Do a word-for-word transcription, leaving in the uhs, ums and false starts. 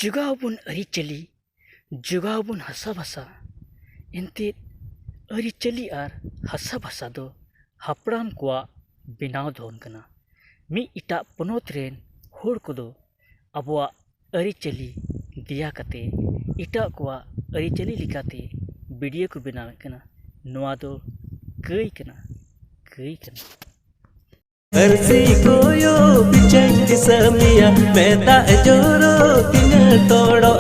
ᱡᱚᱜᱟᱣ ᱵᱚᱱ ᱟᱹᱨᱤᱪᱟᱹᱞᱤ, ᱡᱚᱜᱟᱣ ᱵᱚᱱ ᱦᱟᱥᱟ ᱵᱷᱟᱥᱟ᱾ ᱮᱱᱛᱮᱫ ᱟᱹᱨᱤᱪᱟᱹᱞᱤ ᱟᱨ ᱦᱟᱥᱟ ᱵᱷᱟᱥᱟ ᱫᱚ ᱦᱟᱯᱲᱟᱢ ᱠᱚᱣᱟᱜ ᱵᱮᱱᱟᱣ ᱫᱷᱚᱱ ᱠᱟᱱᱟ᱾ ᱢᱤᱫ ᱮᱴᱟᱜ ᱯᱚᱱᱚᱛ ᱨᱮᱱ ᱦᱚᱲ ᱠᱚᱫᱚ ᱟᱵᱚᱣᱟᱜ ᱟᱹᱨᱤᱪᱟᱹᱞᱤ ᱫᱮᱭᱟ ᱠᱟᱛᱮ ᱮᱴᱟᱜ ᱠᱚᱣᱟᱜ ᱟᱹᱨᱤᱪᱟᱹᱞᱤ ᱞᱮᱠᱟᱛᱮ ᱵᱷᱤᱰᱤᱭᱳ ᱠᱚ ᱵᱮᱱᱟᱣᱮᱫ ᱠᱟᱱᱟ᱾ ᱱᱚᱣᱟ ᱫᱚ ᱠᱟᱹᱭ ᱠᱟᱱᱟ, ᱠᱟᱹᱭ ᱠᱟᱱᱟ᱾ ᱟᱹᱨᱥᱤ ᱠᱚᱭᱚᱜ ᱯᱤᱪᱷᱟᱹᱧ ᱫᱤᱥᱟᱹ ᱢᱮᱭᱟ, ᱢᱮᱫ ᱫᱟᱜ ᱡᱚᱨᱚ ᱛᱤᱱᱟᱹᱜ ᱛᱚᱲᱚᱜ